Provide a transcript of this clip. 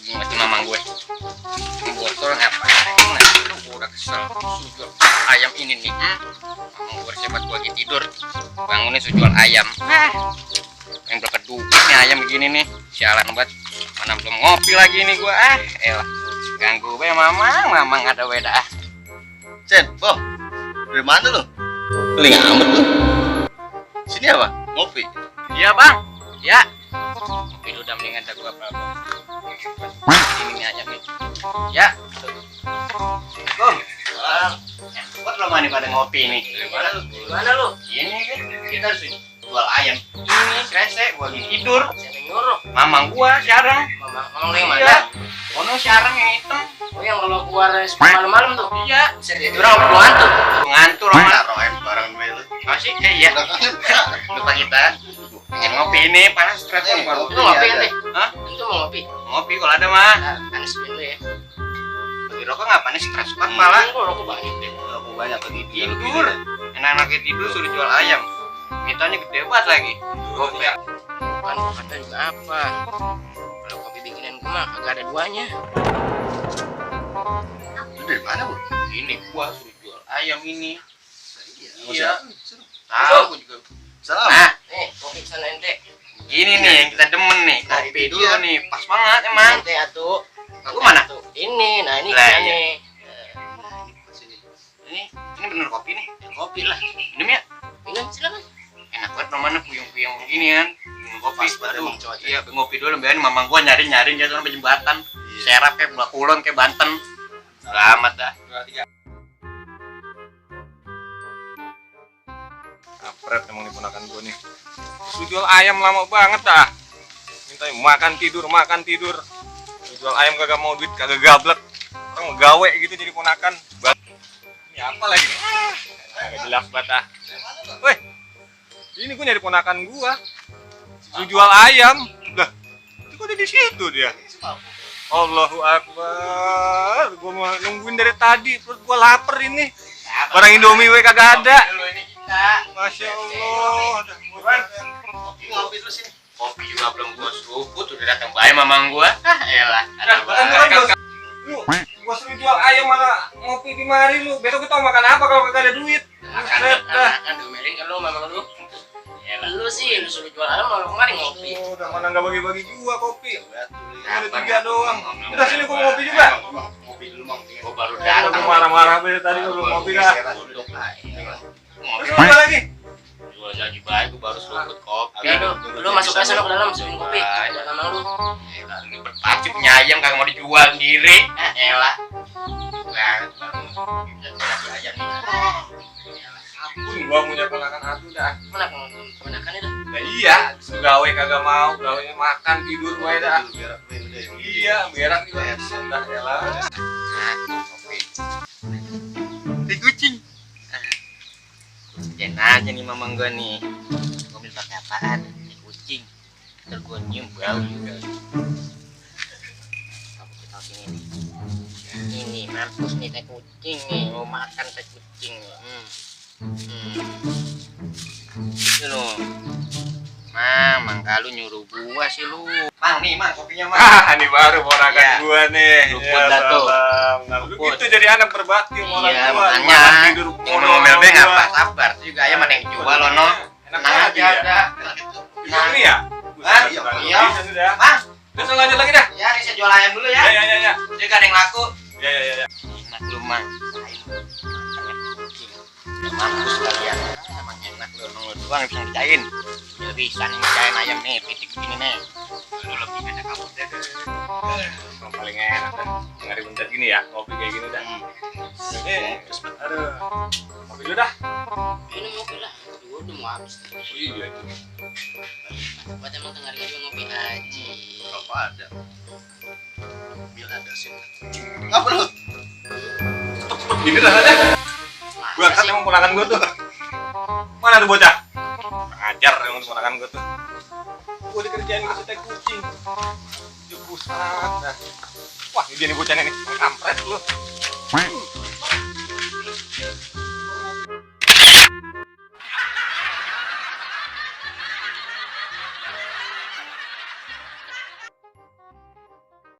Mati mamang gue. Botol ngapain? Nah, gue udah kesel. Jual ayam ini nih. Mamang gue siapa gue lagi tidur. Bangunnya jual ayam. Yang berkeduk nih ayam begini nih. Sialan banget. Mana belum ngopi lagi nih gue. Elah. Ganggu gue mamang ada beda. Sen, Bob, dari mana lo? Beli amat lo. Sini apa? Ngopi. Iya bang. Ya. Ngopi lu udah mendingan ada gue apa? Ini nih ayam nih. Ya. Bang. Buat lo mana pada ngopi nih? Mana lu? Ini kan kita harus jual ayam. Ini rese gua lagi tidur. Siapa yang nyuruh? Mamang gua siarang. Mamang lu yang Iya. mana? Ono siarang yang hitam. Oh yang kalau keluar malam-malam tuh? Iya. Bisa dia orang perlu ngantuk. Ngantur orang. Taruhin barang gue lu. Masih iya. Lupa kita. Pengen ngopi ini panas stres baru. Itu ngopi kan, Teh? Hah? Itu mau ngopi? Ngopi kalau ada mah. Panas dulu ya. Bagi rokok enggak panas stres banget malah. Kok rokok banyak deh. Rokok banyak lagi tidur. Enak-enaknya tidur suruh jual ayam. Mintanya gede banget lagi. Gope. Kan kata juga apa? Kalau kopi bikinan gue mah kagak ada duanya. Lu dari mana, Bu? Ini gua suruh jual ayam ini. Iya. Tahu gua juga. Salam. Nah, Nih, kopi sana ente. ini nih yang kita demen nih. Nah, Kopi itu dulu dia. nih. Pas banget emang. Ente atuh. Aku mana? Tuh. Ini, nah ini Lah, kan iya. nih. Ini bener kopi nih. Kopi lah. Minum ya. Minum silakan. Enak banget namanya puyeng-puyeng begini kan. Minum kopi. Pas banget Aduh, emang cuaca. iya ngopi dulu biarin mamang gua nyari-nyari jatuh sampai jembatan. Serap kayak Pulau Kulon kayak Banten. Selamat dah. Kampret emang nih ponakan gue nih. Lu jual ayam lama banget dah. Minta makan tidur. Lu jual ayam kagak mau duit, kagak gablek. Orang gawe gitu jadi ponakan. Ini apa lagi nih? Kagak jelas banget dah. Weh, ini gue nyari ponakan gua. Lu jual ayam. Dah, itu kok di situ dia. Allahu Akbar. Gua mau nungguin dari tadi, perut gua lapar ini. Barang Indomie we kagak ada. Dulu ini kita. Masya Allah. Ngopi dulu sini. Kopi juga belum gua seruput udah datang bayi mamang gua. Elah. Lu, gua suruh jual ayam malah ngopi di mari lu. Besok kita mau makan apa kalau kagak ada duit? Buset dah. Akan diomelin kan lu memang lu. Lu sih lu suruh jual ayam malah kemarin ngopi. Oh, udah mana nggak bagi-bagi gua kopi. Ada 3 doang. Udah sini gua mau ngopi juga. Ngopi dulu Mang. Gua baru Gua datang. marah-marah dari tadi gua belum ngopi dah. Ngopi Terus apa lagi? jual jadi baik gua baru seruput kopi. Lu masuk ke sana ke dalam suruhin kopi. Ada nama lu. Elah, ini berpacip punya ayam kagak mau dijual sendiri. Elah. Banget baru ayam nih. Ampun, gua punya ponakan atuh dah. Mana kemenakannya dah? Nah iya, suruh gawe kagak mau, gawenya makan tidur gue dah. Iya, berak juga. Dah elah. Kopi. Di kucing. Jangan aja nih mamang gua nih. Gua minta pakai apaan? Di kucing. Ntar gua nyium bau juga. Kamu kita sini nih. Ini mampus nih teh kucing nih. Mau makan teh kucing nih. Itu loh. Mang kalau nyuruh gua sih lu. Mang nih, Mang kopinya Mang. Ini baru ponakan Iya. gua nih. Luput dah tuh. Nah, lu Luput. gitu jadi anak berbakti sama orang Iya, tua. makanya. Makan tidur Ngomel be ngapa sabar. Itu juga ayam ada yang jual lono. Enak Tenang aja aja ya. ada. Nah, ini ya? Ah, Buset, iya. bisa sudah. Mang, Terus lanjut lagi dah. ya ini saya jual ayam dulu ya. Ya. Jadi gak ada yang laku. Ya. Enak lu Mang. Mampus kalian. Emang enak lu nongol doang bisa ngerjain. Dia bisa nih ngerjain ayam nih, pitik begini nih. Lu lebih enak kamu deh. Yang paling enak kan ngari bentar gini ya, ngopi kayak gini dah. Aduh. Ngopi dulu dah. Ini ngopi lah. Gua udah mau habis. Iya. Buat emang tengah hari juga ngopi aja. Apa ada? Bil ada sih. Apa lu? Ini dah aja. Gua kan emang ponakan gua tuh. Mana tuh bocah? Ngajar emang tuh ponakan gua tuh. Gua dikerjain ke teh kucing. Dia pusat dah. Wah, ini dia nih bocahnya nih. Kampret lu.